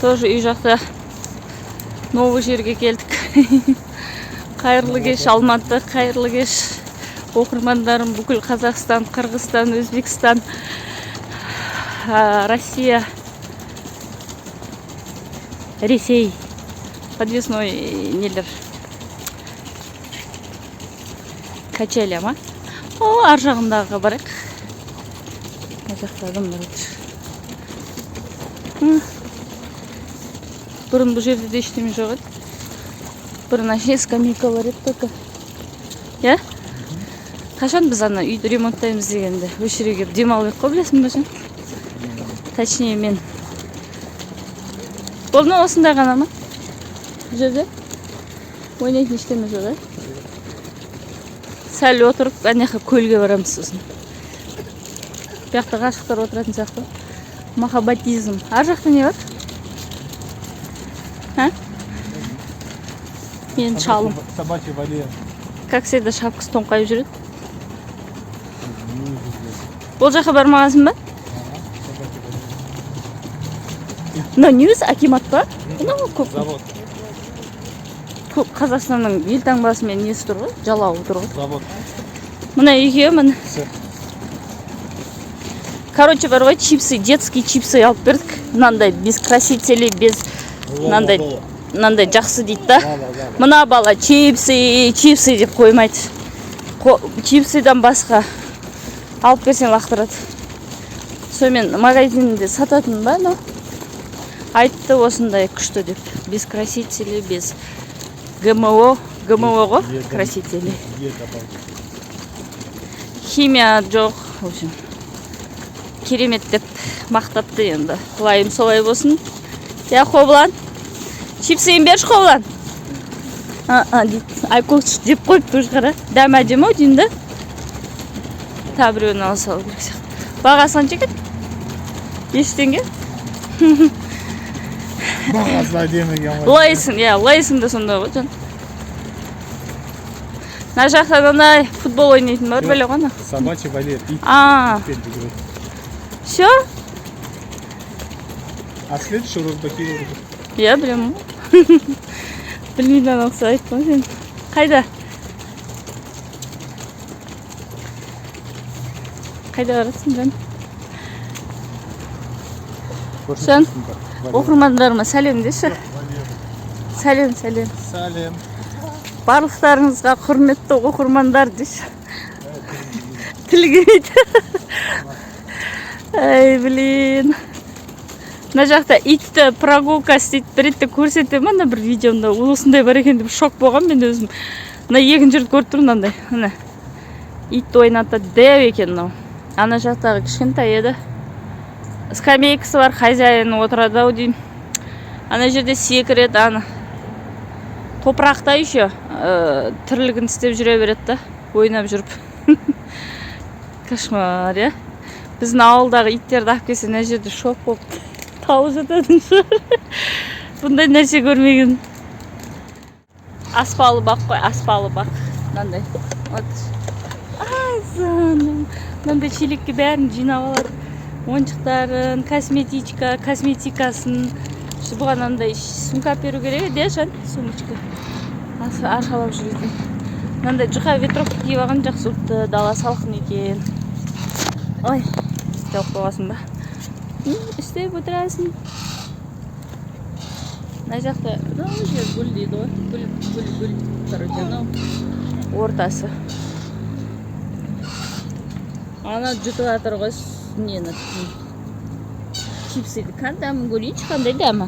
Тоже үй жақта новый жерге келдік. Қайырлы кеш, Алматы, қайырлы кеш, оқырмандарым, бүкіл Қазақстан, Қырғызстан, Өзбекстан, Россия, Ресей. Подвесной нелер, качеля ма? О, ар жағындағыға барайық. Мына жақта адамдар отыр. Бұрын бұл жерде де ештеме жоқ еді. Бұрын әшейін скамейкалар еді только, иә. Қашан біз ана үйді ремонттаймыз дегенде, осы жерге келіп демалып едік қой, білесің ба сен? Точнее, мен. Болды ма, осындай ғана ма? Бұл жерде ойнайтын ештеме жоқ, иә. Сәл отырып, ана жаққа, көлге барамыз. Сосын бұл жақта ғашықтар отыратын сияқты, махаббатизм. Ар жақта не бар, а? Менің шалым. Собачий вольер. Как всегда, шапкасы тоңқайып жүреді. Ол жаққа бармағансың ба? Собачий вольер. Мынау не өзі, акимат па мынау? Көк. Завод. Көк Қазақстанның елтаңбасымен несі тұр ғой, жалауы тұр ғой. Завод. Мына екеуі, міне. Цех. Короче, бар ғой, чипсы, детский чипсы алып бердік, мынандай без красителей, без мынандай, мынандай жақсы дейді да. Мына бала чипсы, чипсы деп қоймайды. Чипсыдан басқа алып берсең, лақтырады. Сонымен магазинде сататын ба анау, айтты, осындай күшті деп, без красителей, без ГМО. ГМО ғой красители. Е добавки. Химия жоқ, в общем, керемет деп мақтапты. Енді лайым солай болсын, иә. Қобылан, чипсыны берші, Қобылан. А дейді. Айкөк жеп қойыпты уже, қара, дәмі әдемі ау деймін да. Тағы біреуін ала салу керек сияқты. Бағасы қанша екен? 500 теңге. Бағасы әдемі екен ғой. Лейсің, иә, Лейсің де сондай ғой, жан. Мына жақта андай футбол ойнайтын бар, бәле ғой ана. Собачий вольер. Ит А. итпен жүгіреді. Все. А следующий Розбакиева. Иә, білемін ғой. Білмейді ана кісі, айттым ғой сен. Қайда, қайда барасың, жан? Жан, оқырмандарыма сәлем деші. Сәлем, сәлем. Сәлем. Барлықтарыңызға, құрметті оқырмандар деші. Тілі келмейді. Ай, блин, мына жақта итті прогулка істейді. Бір ретте көрсетемін ана бір видеомда, осындай бар екен деп шок болғанмын мен өзім. Мына екінші рет көріп тұрмын мынандай. Міне, итті ойнатады, дәу екен мынау. Ана жақтағы кішкентай еді. Скамейкасы бар, хозяин отырады ау деймін. Ана жерде секіреді, ана топырақта еще тірлігін істеп жүре береді да, ойнап жүріп. Кошмар, иә. Біздің ауылдағы иттерді алып келсе, мына жерде шок болып талып жататын шығар, бұндай нәрсе көрмеген. Аспалы бақ қой, аспалы бақ мынандай. Вот, ай, жаным, мынандай шелекке бәрін жинап алады: ойыншықтарын, косметичка, косметикасын. Бұған андай сумка алып беру керек еді, иә, жан, сумочка арқалап жүретін. Мынандай жұқа ветровка киіп алған жақсы болыпты, дала салқын екен. Ой, жауып қойғансың ба? Істеп отырасың. Мына жақта, мынау жер гүл дейді ғой, гүл, гүл, гүл. Короче, анау ортасы. Ана жұтып жатыр ғой нені, чипсыды. Қандай дәмін көрейінші, қандай дәмі?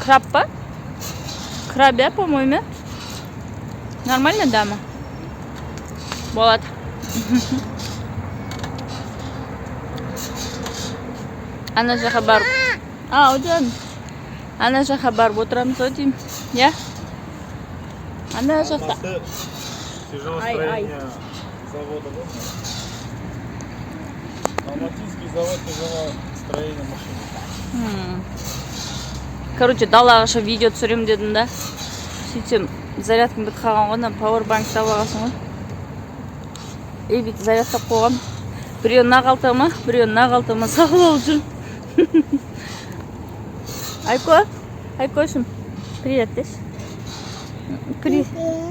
Краб па? Краб, иә, по моему, иә? Нормально дәмі болады. Ана жаққа барып, ау, жан, ана жаққа барып отырамыз ау деймін, иә, ана жақта. Тяжелое Ай, ай. строение завода, да? Алматинский завод тяжелого строения машин. Короче, далаға шығып видео түсіремін дедім да, сөйтсем, зарядкам бітіп қалған ғой. Ана пауэрбанк тауып алғансың ғой и бүйтіп зарядтап қойғам. Біреуін мына қалтама, біреуін мына қалтама салып алып жүрмін. Айко, Айкошым, привет деші.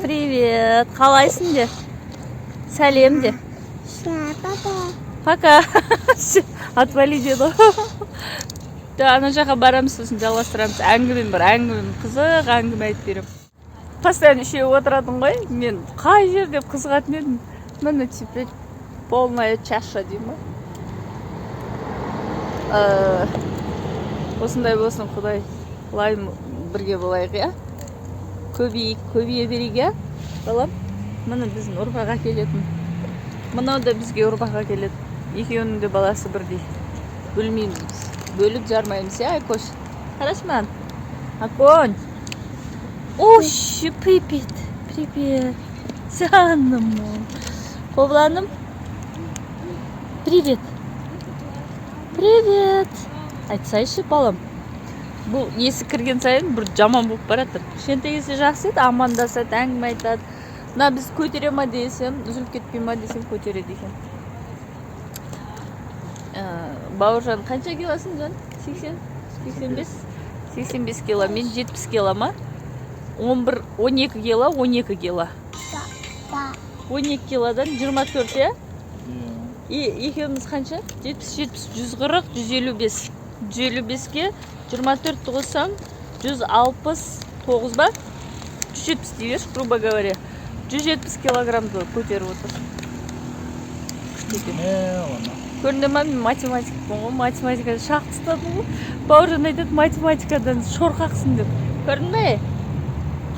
Привет. Қалайсың де? Сәлем де. Пока. Отвали деді ғой. Ана жаққа барамыз, сосын жалғастырамыз. Әңгімем бар, әңгімем қызық, әңгіме айтып беремін. Постоянно үшеуі отыратын ғой. Мен қай жер деп қызығатын едім. Міне, теперь полная чаша деймін ба. Осындай болсын, Құдай лайым, бірге болайық, иә, көбейік, көбейе берейік, иә, балам. Міне, біздің ұрпақ әкелетін, мынау да бізге ұрпақ әкеледі. Екеуінің де баласы бірдей, бөлмейміз біз, бөліп жармаймыз, иә. Айкош, қарашы маған, Аконь. Ош, привет, привет, жаным, Қобланым, привет, привет айтсайшы, балам. Бұл есі кірген сайын бір жаман болып бара жатыр. Кішкентай кезде жақсы еді, амандасады, әңгіме айтады. Мына біз көтере ма десем, үзіліп кетпей ма десем, көтереді екен. Бауыржан, қанша килосың, жан? 80, 85, 85 кило. Мен 70 кило ма? 11, 12 кило, 12 кило. 12 килодан 24, иә? И екеуміз қанша? 70, 70, 140, 155. 155-ке 24-ті қоссаң, 169 ба? 170 дей берші, грубо говоря. 170 килограммды көтеріп отыр. Күшті екен. Ладно. Көрінді ма, мен математикпін ғой, математикадан шақ ұстадым ғой. Бауыржан айтады, математикадан шорқақсың деп. Көрдің бе?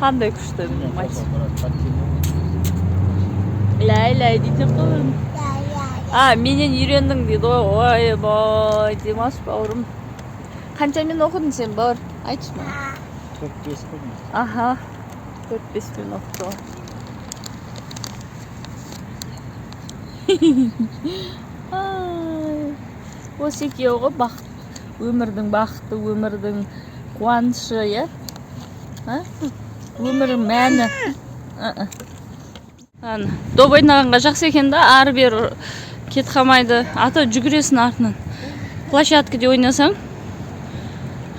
Қандай күшті математика. Ләй ләй дейді ғой. А, менен үйрендің дейді ғой. Ойбай, демалшы, бауырым. Қаншамен оқыдың сен, бауыр? Айтшы маған. 4-5 қой деймін. Аха, 4-5-пен оқыды ғой. Ай, осы екеуі ғой бақыт, өмірдің бақыты, өмірдің қуанышы, иә? А? Өмірдің мәні. Ана, доп ойнағанға жақсы екен да, ары бері кетіп қалмайды. А то жүгіресің артынан. Площадкада ойнасаң,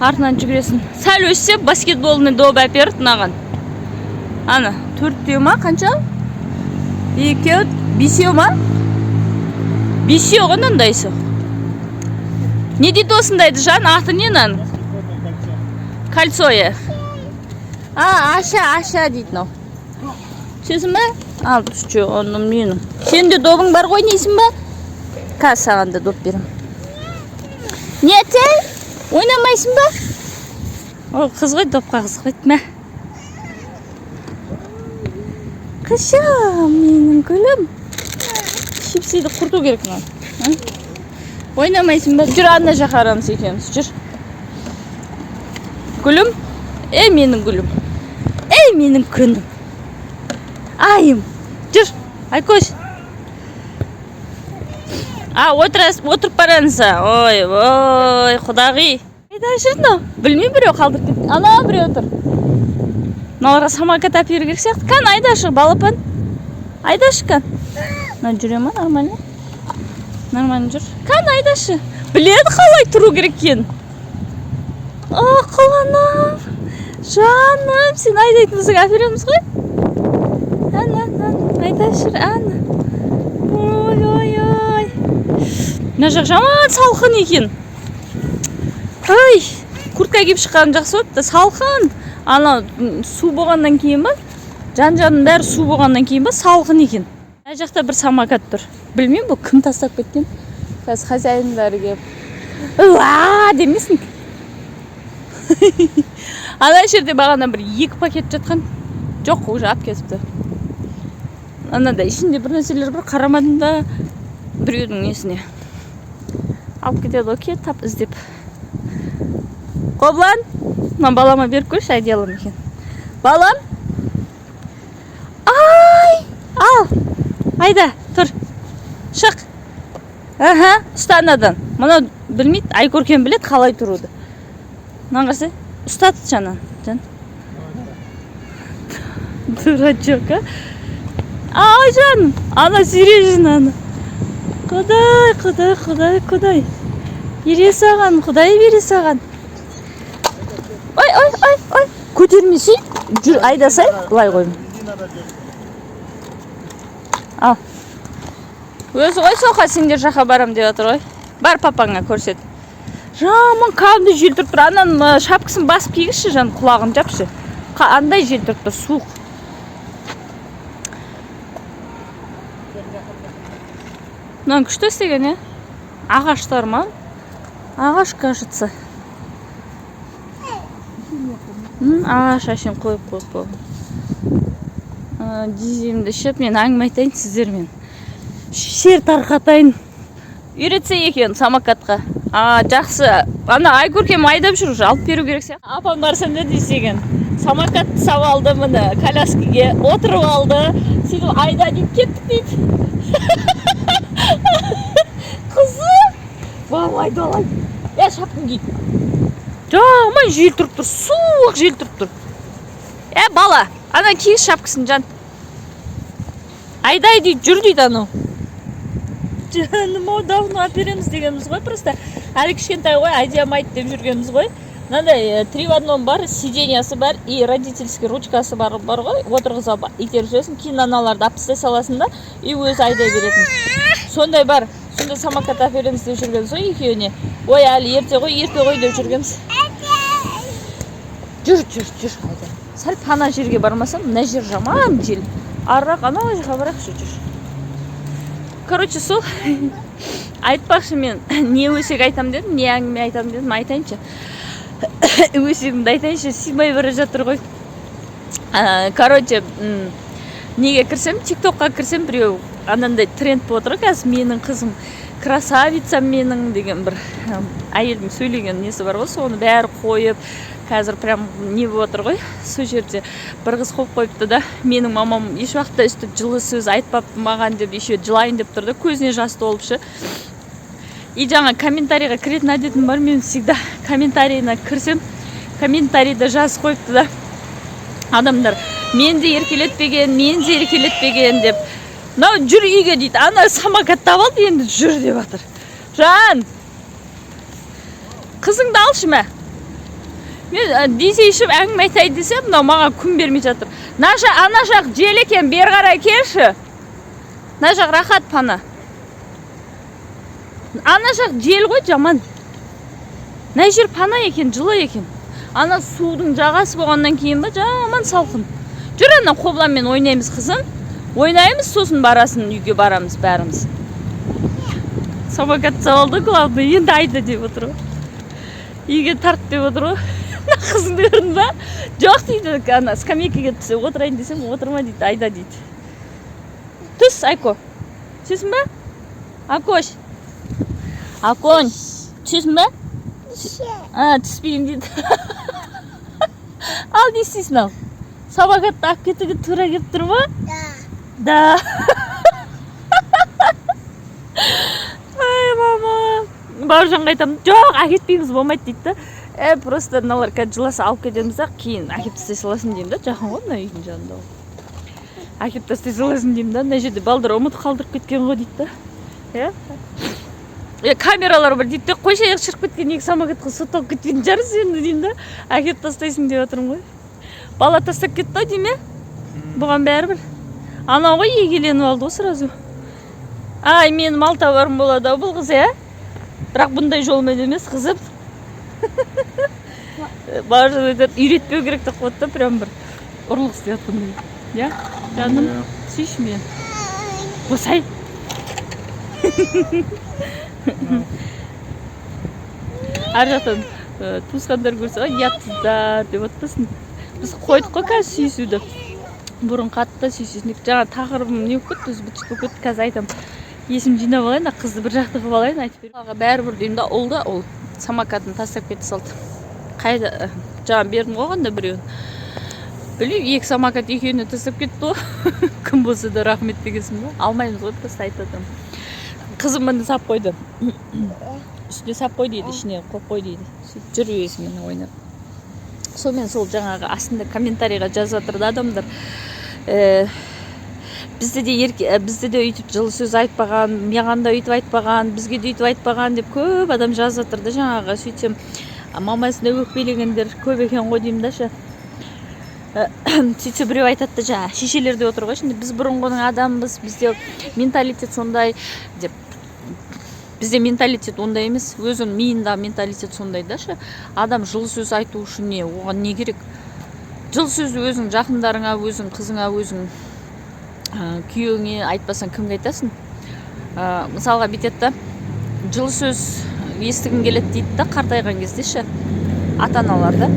артынан жүгіресің. Сәл өссе, баскетболный доп әперді мынаған. Ана, төртеу ма, қанша? Екеу, бесеу ма? Бесеу ғой мынандайсы. Не дейді осындайды, жан? Аты не мынаның? Баскетбольное кольцо. Кольцо, иә. А, аша, аша дейді мынау. Түсесің бе? Ал, түсші, оным менің. Сенің де добың бар ғой, ойнайсың ба? Қазір саған да доп беремін. Не, әтей? Ойнамайсың ба? Ол қыз ғой, допқа қызықпайды. Мә. Қышам, менің гүлім. Чипсиді құрту керек мынаны. А? Ойнамайсың ба? Жүр, ана жаққа барамыз екеуміз, жүр. Гүлім. Ей, менің гүлім. Ей, менің күнім. Айым. Жүр, Айкош. А, отырып барамыз. Ой, ой, құдағи. Қайда жүр мынау? Білмеймін, біреу қалдырып кетті. Ана біреу отыр. Мыналарға самокат әперу керек сияқты. Кән, айдашы, балапан. Айдашы, кән. Мына жүре ма, нормально? Нормально жүр. Кән, айдашы. Біледі қалай тұру керек екенін. Ақыланам. Жаным, сен айдайтын болсаң әпереміз ғой. Ән, ән, ән. Айдашы, ән. Ой, ой, ой. Мына жақ жаман салқын екен. Ой, куртка киіп шыққаным жақсы болыпты. Салқын. Ана су болғаннан кейін ба? Жан-жағының бәрі су болғаннан кейін ба? Салқын екен. Мына жақта бір самокат тұр. Білмеймін, бұл кім тастап кеткен. Қазір хозяиндары келіп, уа демесін. Ана жерде бағана бір 2 пакет жатқан. Жоқ, уже алып кетіпті. Анада ішінде бір нәрселер бар, қарамадым да біреудің несіне. Алып кетеді ғой, кет тап іздеп. Қоблан, мына балама беріп көрші, айдиялым екен. Балам. Ай, ал. Айда, тұр. Шық. Аха, ұста анадан. Мынау білмейді, Айкөркем біледі қалай тұруды. Мынаны қараса, ұстат жанан, жан. Дурачок, а? Ай, жаным, ана Сережина ана. Құдай, құдай, құдай, құдай. Бере саған, құдай бере саған. Ой, ой, ой, ой. Көтермесей, жүр, айдасай, былай қой. Резинада жүр. Ал. Өзі ғой соқа, сендер жаққа барам деп жатыр ғой. Бар, папаңа көрсет. Жаман кәдімгі жел тұрып тұр. Ананың шапкасын басып кигізші, жан, құлағын жапшы. Андай жел тұрып тұр, суық. Мынаны күшті істеген, иә? Ағаштар ма? Ағаш, кажется. Ағаш әшейін қойып қойып қойған. Дизелімді ішіп, мен әңгіме айтайын сіздермен. Шер тарқатайын. Үйретсе екен самокатқа. Жақсы. Ана Айкөркем айдап жүр уже, алып беру керек сияқты. Апам барсам да десеген. Самокат сап алды міне, коляскіге отырып алды. Сөйтіп айда дейді, кеттік дейді. Қызым. Балам айдалай. Е, шапкаңды ки. Жаман жел тұрып тұр, суық жел тұрып тұр. Е, бала, ана киіз шапкасын, жан. Айдай дейді, жүр дейді анау. Жаным ау, давно әпереміз дегенбіз ғой, просто әлі кішкентай ғой, айдай алмайды деп жүргенбіз ғой. Мынандай три в одном бар, сиденьясы бар и родительский ручкасы бар, бар ғой, отырғызып алып итеріп жібересің, кейін аналарды алып тастай саласың да, и өзі айдай беретін. Сондай бар, сондай самокат әпереміз деп жүргенбіз ғой екеуіне. Ой, әлі ерте ғой, ерте ғой деп жүргенбіз. Жүр, жүр, жүр, айда. Сәл пана жерге бармасам, мына жер жаман жел. Арырақ анау жаққа барайықшы, жүр. Короче, сол айтпақшы, мен не өсек айтам дедім, не әңгіме айтам дедім, айтайыншы. Өсегімді айтайыншы, сыймай бара жатыр ғой. Короче, неге кірсем, тиктокқа кірсем, біреу анандай тренд болып отыр ғой қазір, менің қызым красавица менің деген бір әйелдің сөйлеген несі бар ғой, соны бәрі қойып, қазір прям не болып отыр ғой. Сол жерде бір қыз қойып қойыпты да, менің мамам еш уақытта өстіп жылы сөз айтпапты маған деп, еще жылайын деп тұр да, көзіне жас толып ше. И жаңа комментарийға кіретін әдетім бар мен, всегда комментарийіне кірсем, комментарийді жазып қойыпты да адамдар, мен де еркелетпеген, мен де еркелетпеген деп. Мынау жүр үйге дейді, ана самокат тауып алды, енді жүр деп жатыр. Жан, қызыңды алшы мә. Мен десе ішіп әңгіме айтайын десем, мынау маған күн бермей жатыр. Мына жақ, ана жақ жел екен, бері қарай келші. Мына жақ рахат пана. Ана жақ жел ғой жаман. Мына жер пана екен, жылы екен. Ана судың жағасы болғаннан кейін ба, жаман салқын. Жүр, ана Қобыланмен ойнаймыз, қызым. Ойнаймыз, сосын барасың, үйге барамыз бәріміз. Самокат сап алды, главное, енді айда деп отыр ғой. Үйге тарт деп отыр ғой. Мына қызыңды көрдің ба? Жоқ дейді, ана скамейкаға түсе отырайын десем, отырма дейді, айда дейді. Түс, Айко. Түсесің ба? Акош. Аконь, түсесің ба? А, түспеймін дейді. Ал не істейсің ал? Самокатты алып кетуге тура келіп тұр ма? Да. Ай, мама. Бауыржанға айтамын, жоқ, әкетпейміз, болмайды дейді да. Просто мыналар қазір жыласа алып кетеміз да, кейін әкеп тастай саласың деймін да, жақын ғой мына үйдің жанында ғой. Әкеп тастай саласың деймін да, мына жерде балдар ұмытып қалдырып кеткен ғой дейді да. Иә? Камералар бар дейді де, қойшы, аяқ шіріп кеткен екі самокатқа сотталып кетпейтін шығарсыз енді деймін да, әкеп тастайсың деп жатырмын ғой. Бала тастап кетті ау деймін, иә? Бұған бәрібір. Анау ғой егеленіп алды ғой сразу. Ай, менің мал табарым болады ау бұл қыз, иә? Бірақ бұндай жолмен емес, қызым. Бауыржан айтады, үйретпеу керек деп қояды да, прям бір ұрлық істеп жатқандай. Иә? Жаным, сүйші мені. Босай. Ар жақтан туысқандар көрсе, ой, ұятсыздар деп отпасын. Біз қойдық қой қазір сүйісуді. Бұрын қатты сүйісетін едік. Жаңа тақырыбым не болып кетті, өзі быт-шыт болып кетті, қазір айтамын. Есім жинап алайын, ана қызды бір жақты қылып алайын, айтып берейін. Балаға бәрібір деймін да, ұл да, ұл самокатын тастап кете салды. Қайда, жаңа бердім ғой оған да біреуін. Білмеймін, екі самокат екеуіне тастап кетті ғой. Кім болса да рахмет дегенсің ба? Алмаймыз ғой, просто айтып отырмын. Қызым міне сап қойды. Үстіне сап қой дейді, ішіне қойып қой дейді. Сөйтіп жүр өзімен ойнап. Сонымен сол жаңағы астында комментарийға жазып жатыр да адамдар. Бізде де өйтіп жылы сөз айтпаған, маған да өйтіп айтпаған, бізге де өйтіп айтпаған деп көп адам жазып жатыр да жаңағы. Сөйтсем, мамасына өкпелегендер көп екен ғой деймін да ше. Сөйтсе, біреу айтады да, жаңағы шешелер де отыр ғой ішінде, біз бұрынғының адамбыз, бізде менталитет сондай деп. Бізде менталитет ондай емес, өзінің миындағы менталитет сондай да ше. Адам жылы сөз айту үшін не, оған не керек? Жылы сөзді өзің жақындарыңа, өзің қызыңа, өзің күйеуіңе айтпасаң, кімге айтасың? Мысалға, бүйтеді да, жылы сөз естігім келеді дейді да қартайған кезде ше. Ата аналар да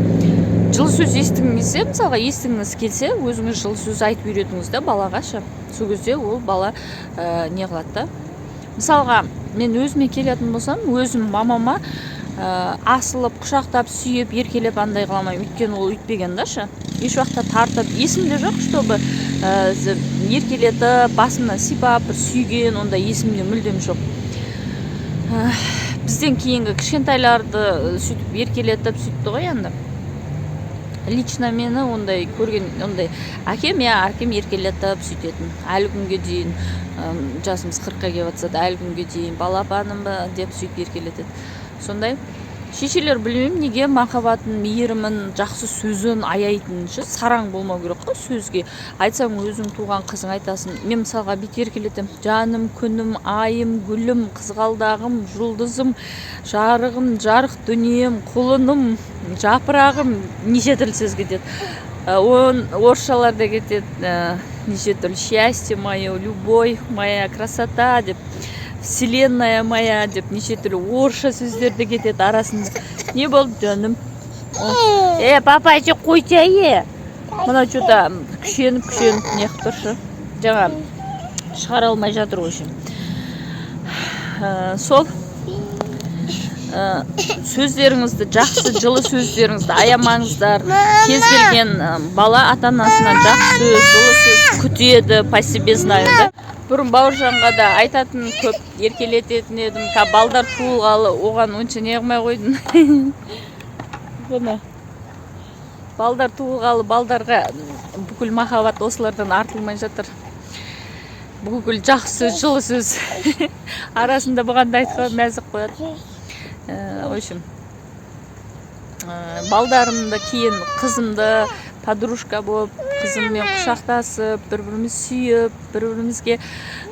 жылы сөз естігің келсе, мысалға, естігіңіз келсе, өзіңіз жылы сөз айтып үйретіңіз да балаға ше. Сол кезде ол бала не қылады да. Мысалға, мен өзіме келетін болсам, өзім мамама асылып, құшақтап, сүйіп, еркелеп андай қыла алмаймын, өйткені ол өйтпеген да ше. Еш уақытта тартып есімде жоқ, чтобы еркелетіп, басымнан сипап, бір сүйген, ондай есімде мүлдем жоқ. Бізден кейінгі кішкентайларды сөйтіп еркелетіп сөйтті ғой енді. Лично мені ондай көрген, ондай әкем, иә, әкем еркелетіп сөйтетін. Әлі күнге дейін, жасымыз 40-қа келіп жатса да, әлі күнге дейін балапаным ба деп сөйтіп еркелетеді. Сондай шешелер, білмеймін, неге махаббатын, мейірімін, жақсы сөзін аяйтын ше. Сараң болмау керек қой сөзге. Айтсаң, өзің туған қызың айтасың. Мен, мысалға, бүйтіп еркелетемін: жаным, күнім, айым, гүлім, қызғалдағым, жұлдызым, жарығым, жарық дүнием, құлыным, жапырағым, неше түрлі сөз кетеді. Орысшалар да кетеді, неше түрлі: счастье мое, любовь моя, красота деп, вселенная моя деп, неше түрлі орысша сөздер де кетеді арасында. Не болды, жаным? Е, папа, қойшы, е, мынау че то күшеніп, күшеніп не қылып тұршы, жаңа шығара алмай жатыр. В общем, сол сөздеріңізді, жақсы жылы сөздеріңізді аямаңыздар. Кез келген бала ата анасынан жақсы сөз, жылы сөз күтеді, по себе знаю да. Бұрын Бауыржанға да айтатын, көп еркелететін едім. Қазір балдар туылғалы оған онша не қылмай қойдым. Бұны балдар туылғалы балдарға бүкіл махаббат осылардан артылмай жатыр, бүкіл жақсы сөз, жылы сөз. Арасында бұған да айтқан мәзік қояды. В общем, балдарымды кейін, қызымды подружка болып, қызыммен құшақтасып, бір бірімізді сүйіп, бір бірімізге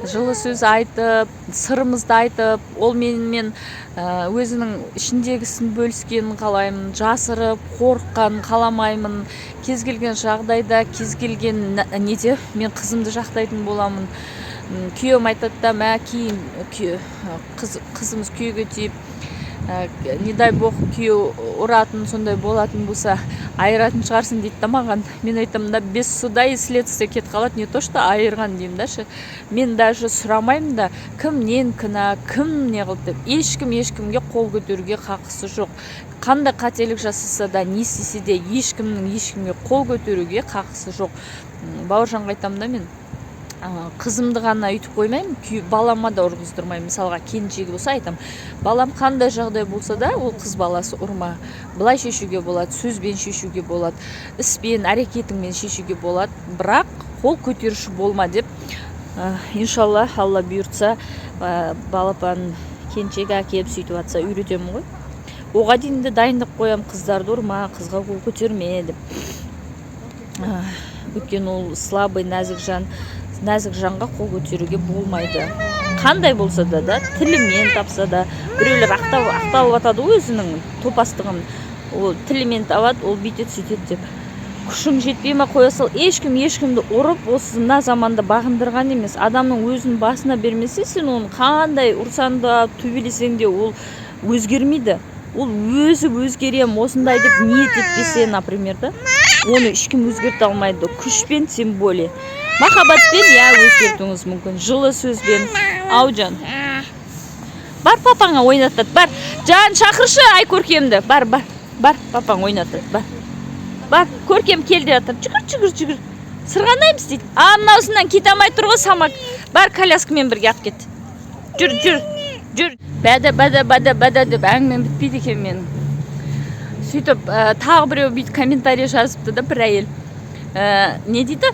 жылы сөз айтып, сырымызды айтып, ол менімен өзінің ішіндегісін бөліскенін қалаймын, жасырып, қорыққанын қаламаймын. Кез келген жағдайда, кез келген неде мен қызымды жақтайтын боламын. Күйеуім айтады да, мә, кейін қызымыз күйеуге тиіп, не дай бог, күйеу ұратын сондай болатын болса, айыратын шығарсың дейді да маған. Мен айтамын да, без суда и следствия кетіп қалады, не то что айырған деймін да ше. Мен даже сұрамаймын да, кімнен кінә, кім не қылды деп. Ешкім ешкімге қол көтеруге хақысы жоқ. Қандай қателік жасаса да, не істесе де, ешкімнің ешкімге қол көтеруге хақысы жоқ. Бауыржанға айтамын да, мен қызымды ғана өйтіп қоймаймын, балама да ұрғыздырмаймын. Мысалға, келіншегі болса, айтамын: балам, қандай жағдай болса да, ол қыз баласы, ұрма, былай шешуге болады, сөзбен шешуге болады, іспен, әрекетіңмен шешуге болады, бірақ қол көтеруші болма деп. Иншалла, Алла бұйыртса, балапан келіншек әкеліп сөйтіп жатса, үйретемін ғой. Оға дейін де дайындап қоямын: қыздарды ұрма, қызға қол көтерме деп. Өйткені ол слабый, нәзік жан, нәзік жанға қол көтеруге болмайды, қандай болса да, тілімен тапса да. Біреулер ақталып жатады ғой өзінің топастығын, ол тілімен табады, ол бүйтеді, сөйтеді деп. Күшің жетпей ма, қоя сал. Ешкім ешкімді ұрып осы мына заманда бағындырған емес. Адамның өзінің басына бермесе, сен оны қандай ұрсаң да, төбелесең де, ол өзгермейді. Ол өзі өзгерем осындай деп ниет етпесе, например, да, оны ешкім өзгерте алмайды күшпен, тем более. Махаббатпен, иә, өзгертуіңіз мүмкін, жылы сөзбен. Ау, жан, бар, папаңа ойнатады, бар. Жан, шақыршы Айкөркемді. Бар, бар, бар, папаң ойнатады, бар, бар. Көркем кел деп жатыр. Жүгір, жүгір, жүгір, сырғанаймыз дейді. А мынаусынан кете алмай тұр ғой самак. Бар, коляскамен бірге алып кет. Жүр, жүр, жүр. Бәдә, бәдә, бәдә, бәдә деп әңгімем бітпейді екен менің. Сөйтіп, тағы біреу бүйтіп комментарий жазыпты да, бір әйел. Не дейді?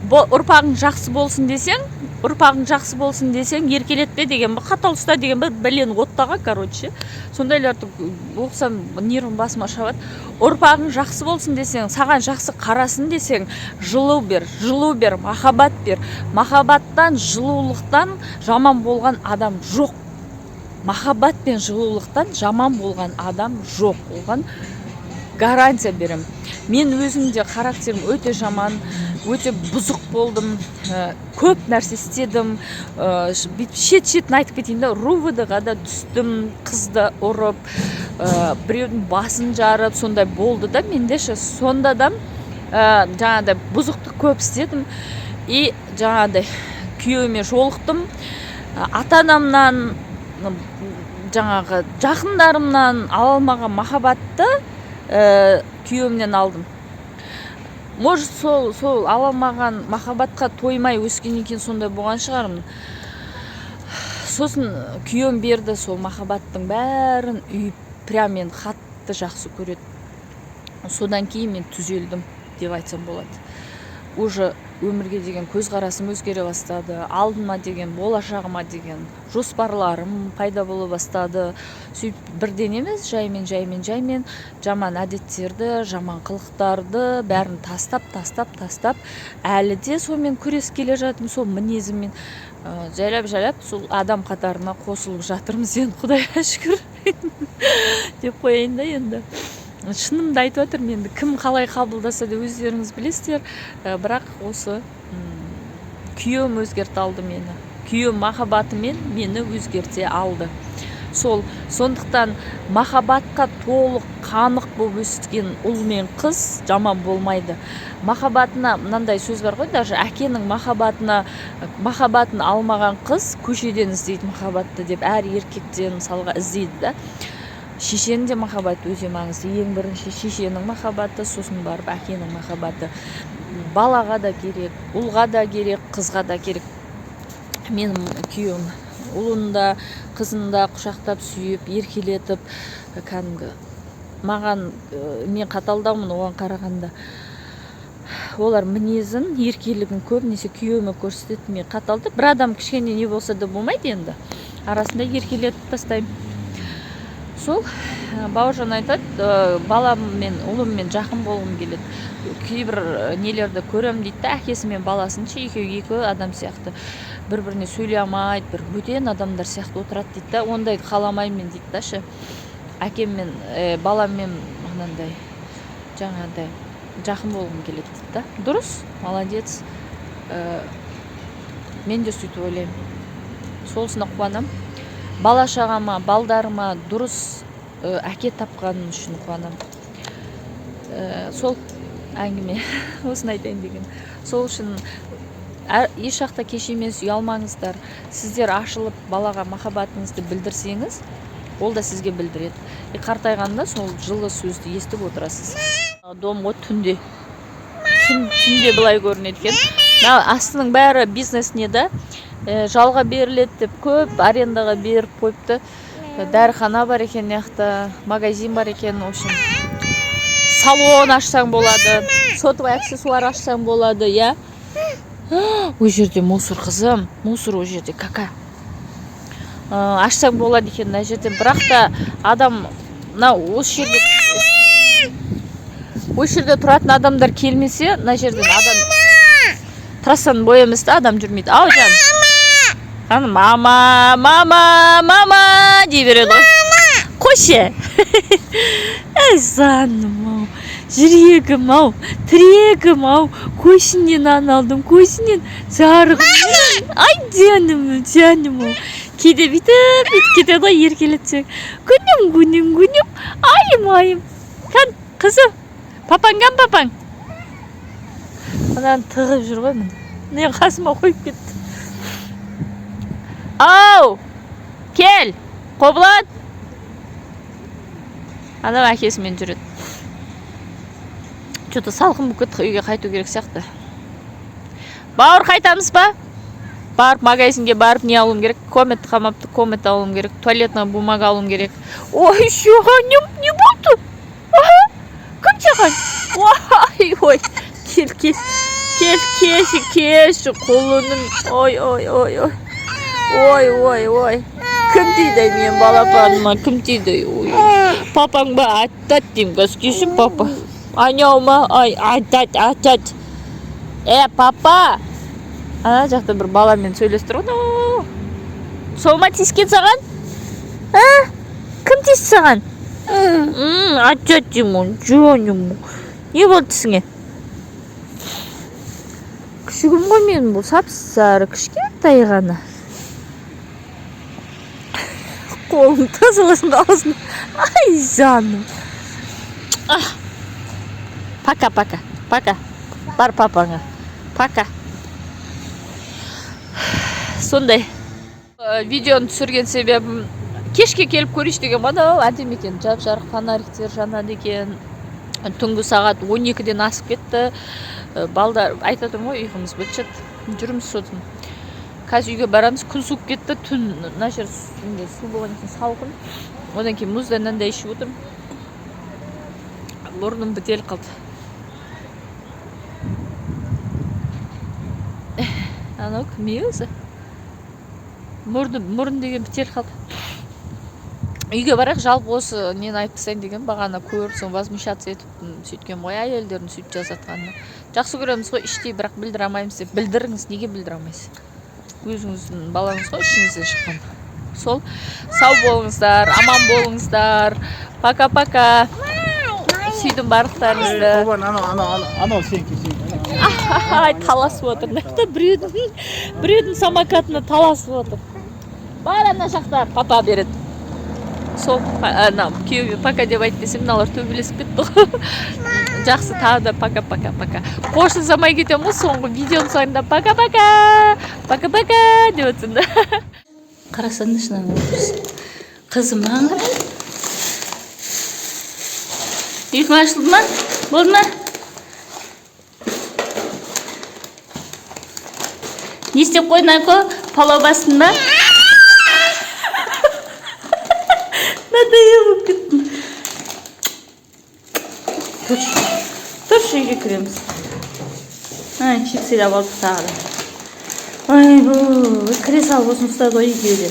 Ұрпағың жақсы болсын десең, ұрпағың жақсы болсын десең, еркелетпе деген ба, қатал ұста деген ба, бәлені оттаған. Короче, сондайларды оқысам, нервім басыма шабады. Ұрпағың жақсы болсын десең, саған жақсы қарасын десең, жылу бер, жылу бер, махаббат бер. Махаббаттан, жылулықтан жаман болған адам жоқ. Махаббат пен жылулықтан жаман болған адам жоқ, оған гарантия беремін. Мен өзім де характерім өте жаман, өте бұзық болдым, көп нәрсе істедім. Бүйтіп шет шетін айтып кетейін да, РУВД ға да түстім, қызды ұрып, біреудің басын жарып, сондай болды да менде ше. Сонда да жаңағыдай бұзықтық көп істедім. И жаңағыдай күйеуіме жолықтым. Ата анамнан, жаңағы жақындарымнан ала алмаған махаббатты күйеуімнен алдым. Может, сол ала алмаған махаббатқа тоймай өскеннен кейін сондай болған шығармын. Сосын күйеуім берді сол махаббаттың бәрін үйіп, прям мені қатты жақсы көреді. Содан кейін мен түзелдім деп айтсам болады. Уже өмірге деген көзқарасым өзгере бастады, алдыма деген, болашағыма деген жоспарларым пайда бола бастады. Сөйтіп бірден емес, жаймен, жаймен, жаймен жаман әдеттерді, жаман қылықтарды бәрін тастап, тастап, тастап, әлі де сонымен күресіп келе жатырмын, сол мінезіммен. Жайлап, жайлап сол адам қатарына қосылып жатырмыз енді, құдайға шүкір деп қояйын да. Енді шынымды айтып жатырмын, енді кім қалай қабылдаса да, өздеріңіз білесіздер. Бірақ осы күйеуім өзгерте алды мені, күйеуім махаббатымен мені өзгерте алды. Сол сондықтан махаббатқа толық қанық болып өскен ұл мен қыз жаман болмайды. Махаббатына, мынандай сөз бар ғой, даже әкенің махаббатына, махаббатын алмаған қыз көшеден іздейді махаббатты деп, әр еркектен мысалға іздейді да. Шешенің де махаббаты өте маңызды. Ең бірінші шешенің махаббаты, сосын барып әкенің махаббаты балаға да керек, ұлға да керек, қызға да керек. Менің күйеуім ұлын да, қызын да құшақтап, сүйіп, еркелетіп, кәдімгі маған, мен қаталдаумын оған қарағанда. Олар мінезін, еркелігін көбінесе күйеуіме көрсетеді. Мен қаталды бір адам, кішкене не болса да болмайды енді, арасында еркелетіп тастаймын. Сол Бауыржан айтады, баламмен, ұлыммен жақын болғым келеді, кейбір нелерді көремін дейді да, әкесі мен баласын ше, екеуі екі адам сияқты бір біріне сөйлей алмайды, бір бөтен адамдар сияқты отырады дейді да. Ондайды қаламаймын мен дейді да ше. Әкеммен, баламмен мынандай жаңағыдай жақын болғым келеді дейді да. Дұрыс, молодец. Мен де сөйтіп ойлаймын, солысына қуанамын. Бала шағама, балдарыма дұрыс әке тапқаным үшін қуанамын. Сол әңгіме, осыны айтайын деген. Сол үшін еш жақта кеш емес, ұялмаңыздар. Сіздер ашылып, балаға махаббатыңызды білдірсеңіз, ол да сізге білдіреді. И қартайғанда сол жылы сөзді естіп отырасыз. Дом ғой түнде, түнде былай көрінеді екен. Мына астының бәрі бизнес не да, жалға беріледі деп, көп арендаға беріп қойыпты. Дәріхана бар екен мына жақта, магазин бар екен. В общем, салон ашсаң болады, сотовый аксессуар ашсаң болады, иә. Ол жерде мусор, қызым, мусор ол жерде кака. Ашсаң болады екен мына жерде, бірақ та адам мына осы жерде тұратын адамдар келмесе, мына жерден адам, трассаның бойы емес та, адам жүрмейді. Ау, жан, ана мама, мама, мама дей береді ғой. Қойшы, әй, жаным ау, жүрегім ау, тірегім ау, көзіңнен нан алдым, көзіңнен жарығым, ай, жаным, жаным ау. Кейде бүйтіп бүйтіп кетеді ғой еркелетсең. Күнім, күнім, күнім, айым, айым. Кән, қызым, папаң кән, папаң мынаны тығып жүр ғой, міне, міне, қасыма қойып кетті. Ау, кел, Қобылан. Анау әкесімен жүреді. Че то салқын болып кетті, үйге қайту керек сияқты. Бауыр, қайтамыз ба? Барып, магазинге барып не алуым керек? Комет қалмапты, комет алуым керек, туалетная бумага алуым керек. Ой, не, не болды? Аха, кім саған? Ой, ой, кел, кел, Кел, келші, келші, құлыным. Ой, ой, ой, ой. Ой, ой, ой. Кім тиді менің балапаныма? Кім тиді? Ой. Папаң ба? Аттат деймін қазір. Келші, папа. Анау ма? Ай, аттат, аттат. Папа! Ана жақта бір баламен сөйлесіп тұр ғой. Сол ма тиіскен саған? А? Кім тиісті саған? Аттат деймін, жаным. Не болды тісіңе? Күшігім ғой менің бұл, сап-сары, кішкентай ғана. Қолын тазаласын аузын. Ай, жаным. Пока, пока, пока. Бар папаңа. Пока. Сондай. Видеоны түсірген себебім кешке келіп көрейінші деген ғой, анау әдемі екен, жап-жарық фонариктер жанады екен. Түнгі сағат 12-ден асып кетті. Балдар айтып отырмын ғой, ұйқымыз бітшіт. Жүрміз сосын. Қазір үйге барамыз, күн суып кетті, түн мына жер су болғаннан кейін салқын. Одан кейін мұздан да ішіп отырмын. Мұрным бітеліп қалды. Анау кім өзі? Мұрын деген бітеліп қалды. Үйге барайық, жалпы осы нені айтып тастайын деген, бағана көріп, соны возмущаться етіп, сөйткен ғой, әйелдердің сөйтіп жазатқанына. Жақсы көреміз ғой іштей, бірақ білдіре алмаймыз деп. Білдіріңіз, неге білдіре алмайсыз? Өзіңіздің балаңыз ғой, ішіңізден шыққан. Сол, сау болыңыздар, аман болыңыздар. Пока-пока. Сүйдім барлықтарыңызды. Құрбан, анау, анау, анау, анау сенікі, сенікі. Ай, таласып отыр. Мына жақта біреудің самокатына таласып отыр. Бар ана жақта папа береді. Сол, ана, күйеуіме пока деп айт десем, мыналар төбелесіп кетті ғой. Жақсы, тағы да пока, пока, пока. Қоштасамай кетемін ғой соңғы видеоның соңында пока, пока, пока, пока деп отырсың да. Қарасаңдаршы, мынаны отырсын. Қызым, маған қара. Ұйқың ашылды ма? Болды ма? Не істеп қойдың, Айко? Палау бастың ба? Надоел болып кеттің. Тұршы. Тұршы, үйге кіреміз. Ай, чипсы алып алдық тағы да. Ой, бұл кіре салып осыны ұстады ғой екеуі де.